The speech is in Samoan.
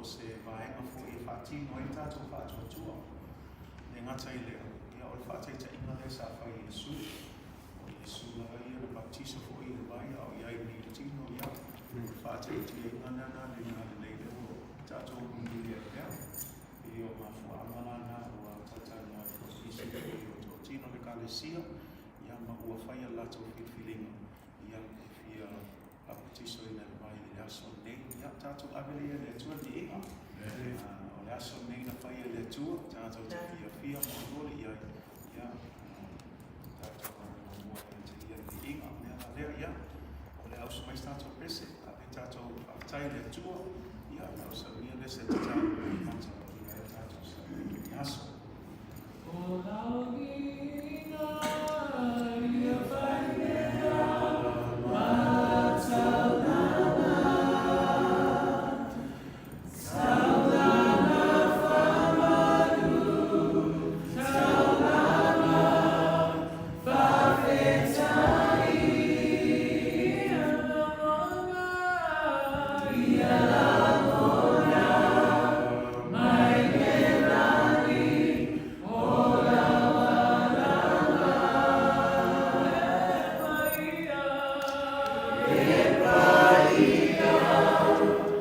O se vaega foi e faatino ai le tatou faatuatua. E le gata i lea, ia o le faataitaiga lea sa fai e Iesu. O Iesu lava ia na baptiso foi i le vai a o i ai nei i le tino, ia, o le faataitaiga lena lelei lea ua tatou mulimuli ai pea. E pei o mafuaaga la na ua talatalanoa ai foi i nisi foi o toatino o le Ekalesia, ia ma ua faia le latou filifiliga, ia, e fia bapatisoina i le vai i le aso lenei. Ia, tatou ave lea i le Atua le viiga. O le aso lenei na faia e le Atua, tatou te fiafia ma olioli i ai. Ia, tatou ave muamua ia te ia le viiga. O le mea la lea, ia, o le a usu mai se tatou pese, ave tatou faafetai i le Atua, ia, o le a saunia le se tatalo e amata ai le tatou sailiiliga i lenei aso. O lau viiga.